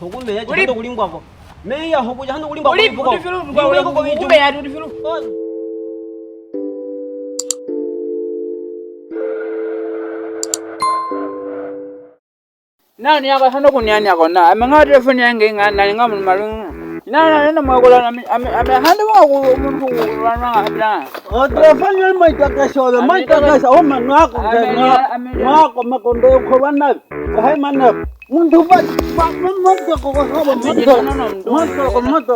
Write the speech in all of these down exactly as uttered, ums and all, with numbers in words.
Hukumeya, jahando kulimbwa ko. Meya, huku jahando kulimbwa ko. Uli, uli filu, uli filu. Na ni ako hano kuniani ako na. Ame nga telefoni yange nga, na ni nga munu malu. Na, na, na, mwa kola na, ame, ame hande mwa ku, muntu ku, wana, na. O, telefoni yange mwa itakasa, mwa itakasa, o, manu ako, mwa ako, makondo, ko wana. Hai mana. Muntu ba, ba, ma, ma, ko, ko, ko, ma, ma, ma, ma.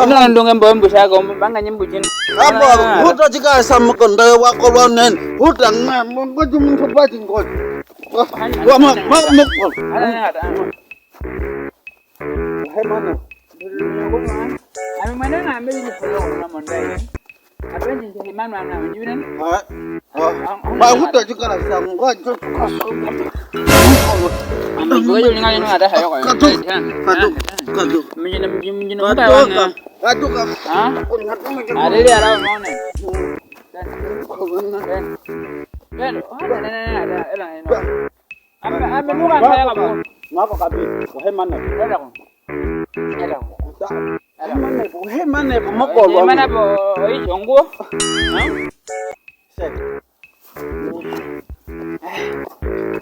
Ina ndonge mbo mbu saka, mbu banga nyimbu jina. Apo, huta chika sa makondo wa ko wa nen. Huta nga, mbo muntu ba jingo. Wa ma, ma, ma. Ala na ta. Hai mana. Ami mwana na ambe ni folo na mondai. Abenji nje imanu ana unjuna. Ah. Ah. Ma huta jukala sa ngwa jo tuka so. Ambe ni ngani no ada hayo ko. Katu. Katu. Katu. Mjina mjina mjina. Katu. Katu. Ah. Adele ara mone. Ben. Ben. Oh, na na na na. Ela ela. Ambe, ambe nuka kaya kabo. Ngako kabi, ko he mane. Ela ko. Ela ko. He mane ko, he mane ko mokolo. He mane ko, oi jongo. Ha? Se.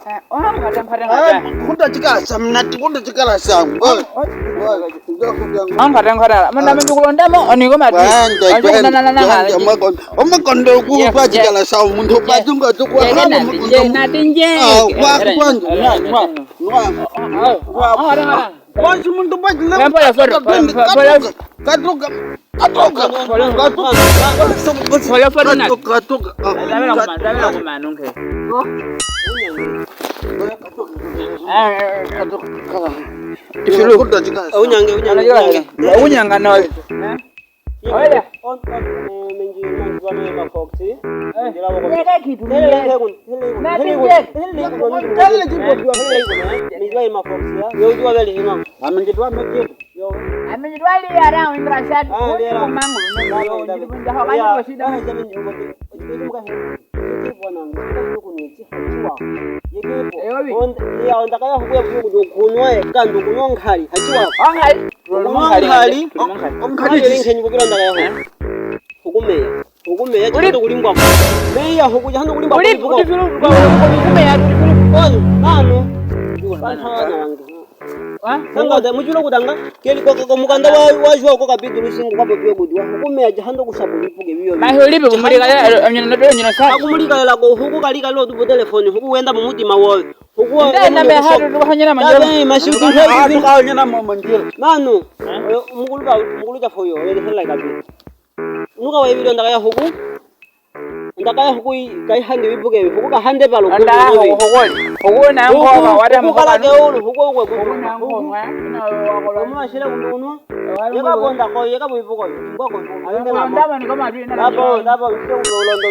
Eh, oh, ngata ngata ngata. Kuta chika sam nati, kuta chika sam. Oi. Oi. Anga tengora, manda mendu kulonda mo, oni ko mati. Kwende, kwende, kwende, kwende, makondo. Omakondo ku pa chikala sa muntu pa tunga tukwa. Nje, nje. Ah, kwa kwanje. Nwa, nwa, nwa. Kwa muntu pa chikala. Katuka, katuka, katuka. Katuka, katuka. Ah, katuka. Ifilu. Unyange, unyange, unyange. Unyanga nawe. Oya. On, on, eh, menji, menji wa me makoksi. Menji la wako. Yeke kitu. Hele, hele, hele, hele, hele, hele, hele, hele, hele, hele, menji wa makoksi, ya. Yo, yo, wele, you know. Amenji wa me kitu. Yo. Amenji wa li ara, indra shat. Ah, li ara. Mangu. Yo, yo. Yo, yo. Yekepo. Eyobi. Onda, iya, ondaka ya huku ya kuyo kudo kunwa, e, kandu kunwa nkali, hachiwa. Onkali? Kunwa nkali. Onkali. Onkali nkeni kupira ondaka ya huku. Hukumeya. Hukumeya, jahando kulimbwa. Meya, huku jahando kulimbwa. Uli, uli filu, hukumeya, uli filu. Ono, nanu. Bana wange. Sanga da, mujula kutanga, keli ko, ko, ko mukanda wa, wa Juwa ko kapitulu singu kwa popio kudwa. Hukumeya jahando kusabu lipuke biyo. Mahi olipi kumulika, eh, eh, nyina, nyina, nyina sa. Akumulika la ko, huku kalika lo tupo telefoni, huku wenda mumutima wowe. Huku wenda na me hatu, tuka hanyina manjolo. Tabe, masiku tuka hanyina manjolo. Nanu, eh, mukulu ba, mukulu ja foyo, ele hela kabi. Nuka wa ibili ondaka ya huku. Ondaka ya huku i, kaihandi bipuke, huku kahande balo. Anda huku, huku. Huku na ngoma, wada huku kala ke ulu, huku, huku, huku. Huku na ngoma, ina wakolo. Mwa shile kundu kunwa. Yeka bonda ko, yeka bipuke. Mboko. Ndaba ndiko madri na. Ndaba, ndaba, ulo londo.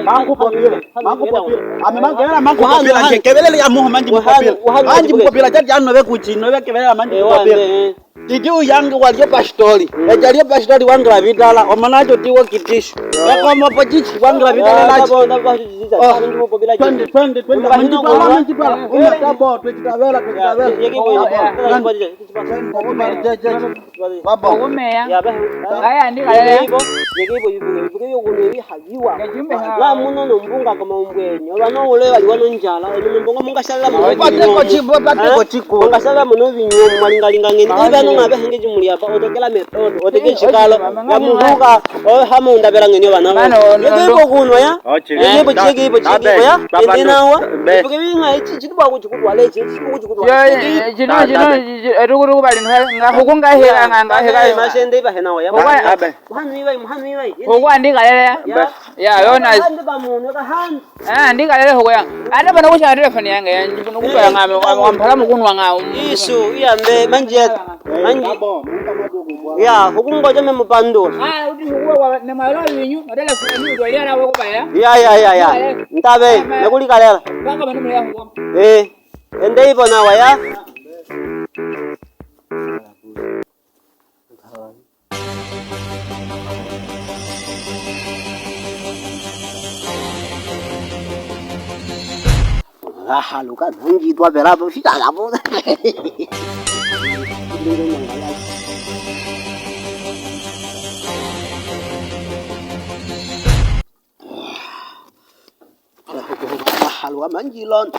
Mangu popila. Mangu popila. Ame mangu popila. Kebelele ya muho mangu popila. Mangu popila. Jati ano be kuchi, no be kebelele mangu popila. Titi uyange walio pastori. Mm. Ejalio pastori wangila bitala, omanacho tiwo kitisho. Eko mopo chichi wangila bitala nachi. Twende, twende, twende. Manjitwala, manjitwala. Una tabo, twechitavela, twechitavela. Babo. Kumeya. Ngaya ndikalele. Nga muno no mbunga kama umbwenyo. Bano ule bali wano njala. Eno mbunga mungashalila muno. Pateko chibo, pateko chiko. Mungashalila muno binyo, mwalingalinga ngeni. Bano ngabehenge jimuli apa, otokela metodo, oteke chikalo. Ya muhuka, o hama undabela ngeni bana. Yeke ipo kuno ya. Yeke ipo, yeke ipo, yeke ipo ya. Ende nawa. Ipo kebinga ichi, chitubwa kuchikutwale, ichi, chitubwa kuchikutwale. Yo, eh, jino, jino, etukutuku bali nga, hukunga hela, nga, nga hela. Mashende iba hena wa ya. Abe. Muhanu ibai, muhanu ibai. Huku andikalele. Ya. Ya, yona. Hande ba munu, ka hande. Ah, ndikalele huku ya. Ate bana kusha telefoni yange, ya, njibu nukupela ngame, wa, wa mpala mukunwa nga, um. Isu, iya mbe, manji. Manji. Ya, huku ngoje me mupandula. Ah, uti huku wa, ne malo yinyu, na telefoni, uti wali ara wako baya. Ya, ya, ya, ya. Ntabe, ne kulikalela. Banga bana mwe ya huku. Eh, ende ipo nawa ya. Tahaluka manji tua bera bo si tala bo. Tahaluka manji lon.